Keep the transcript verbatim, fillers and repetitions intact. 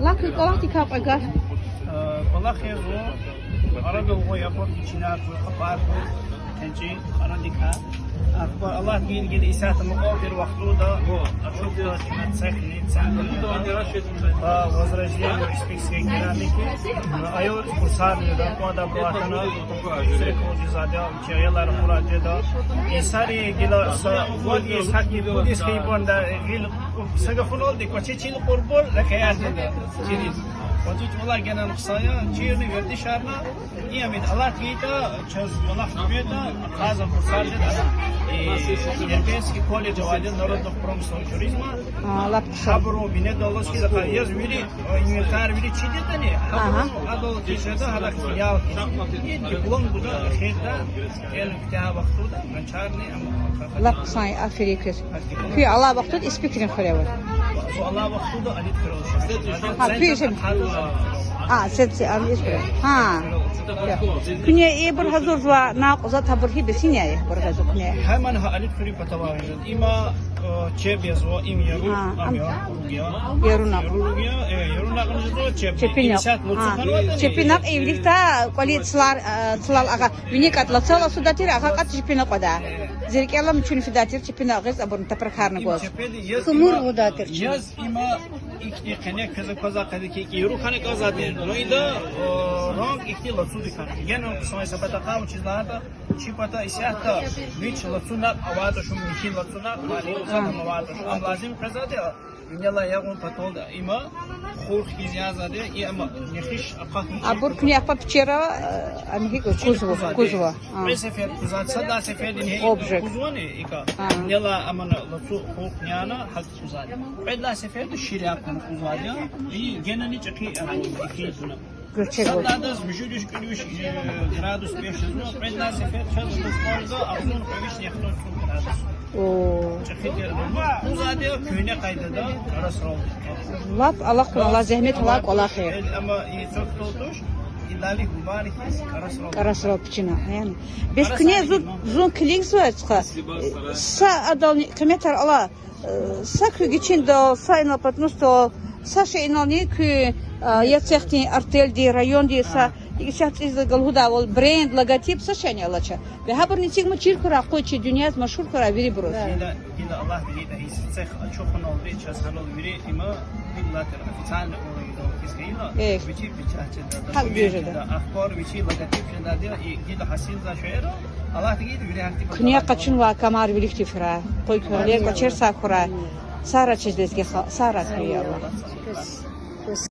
Лап кӀвалахдикай кьве гаф. Э, кӀвалах я зун, арадал гъун япарди чинар гуй, къапар гуй, хъенчӀин арадикай. Ахпа Аллагьди гила исятда мукьвал тир вахтунда, ачухда чна цехни, центр, по возрождению узбекской керамики. Аял курсарни да, кӀанда абуру атана, срекъуди зада, чи аялар хура деда. Инсанри гила са вад йис, гьакӀни пуд йис хьайибанда гъил са гафуналди кӀвачи чил кьурбур рекьяр деда. Чириз. Вачи чӀулав генани хъсан я, чирни вердишарна, и амид Аллагьди гайитӀа, чаз кӀвалах гуьбеда, къаза курсар жеда, э, Дербентский колледж авайди народного промысла туризма. А, лап хъсан. Гьабуру бине даллаз хьиз акъа, яз вири, э, инвентарь вири чидедани, гьабуру адал хьиз жеда, гьадак филиал хьиз. И диплом гуда эхирда, эл куьтягь вахтунда, гранчарни, ам, Лап хъсан я, аферин квез. Куьн алай вахтунда Испикрин хуьре авай? Алай вахтунда Алидхуьре авай. Гьа, куьн ишем. А, сен, сен Алидхуьре. Гьа. Куьне ибур гьазурзава, накьвзат гьабур гьи бес гьина я, ибур гьазур куьне? Гьаман гьа Алидхуьрин патав гьажиз. Има, э, чеб язва, им яру, А, ам ам- яру ругя. Яру накь. Яру ругя, э, яру накь жезва, чеб. Чепи накь. Имисят А, луцуханватани? Чепи накь ивлихда кӀвалин цлар, э, цлал агъа. Вини кӀат лацал асуда тир, агъа кӀат чепи накь кьвада. Зи рикӀел алама чун фидай тир чепи накь гъиз абурни тапракарна гваз. Чепи яз Кумур има, гуда тир чун. Яз има ихьтин къене квез аквазва къене ки, ки яру хьана кӀанзавайди. Но ида, э, ранг ихьтин лацуди хьана. Генани хъсан я са пата кьван чиз лагьайтӀа, чи пата исятда вич лацу накь авайда шум михьи лацу накь, мали А. лацу накь авайда шум. Ам лазим къвезвайди, винелай ягъун паталди има хурх хьиз язавайди, и ама нехиш акъатна. Абур куьне ахпа пичера, э, ам гьикӀ кузва, кузва. А. Кьве сефер кузва, садай сефердин гьи Обжиг. кузвани икӀа. А. Винелай амана лацу хурх яна, гьакӀ кузва. Кьвед лагьай сеферда ширяк кьуна кузва я, и генани чӀехи, а, ихьтин туна. Гуьрчег Сад лагьайдаз муьжуьд виш, кӀуьд виш, э, градус бес жезва, кьвед лагьай сефер чаз кузва, агъзурни кьве вишни яхцӀурни цӀуд градус. О. ЧӀехи тир. Кузва я куьгьне къайдада, кӀарасрал. Лап алахъна, Аллагь зегьмет гьалай кӀвалах я. Э, амма и цо кутал туш, и лали гьубари хьиз кӀарасрал. КӀарасрал пичина, яни. Бес куьне зун, зун килигзавай цха. Са адални къиметар ала, э, са куь гичиндал, са инал патнусдал, са шейинални куь, а, я цехтин артельди, районди, са исятда цӀийиз галгудайвал бренд, логотип, са шейни алача. Бес гьабурни эцигмир, чир хьурай къуй, чи дуьньяда машгьур хьурай вирибуруз. Гила, гила Аллагьди гайитӀа и цех ачухуналди чаз гьанал вири има, гила тир официальный уровень хьиз хьайила, Э. вичи печать жеда, Гьакӏ документ жеда. жеда, ахпа вичи логотип жеда, гила, и гила гьасилзавай шейэр, Аллагьди гайитӀа вири гьахьтин Куьне къачунвай камар виликди фирай. Къуй куьгьне кӀвачер сагъ хьурай. Сагърай чиз лезги халкь, сагърай куьн, я Аллагь.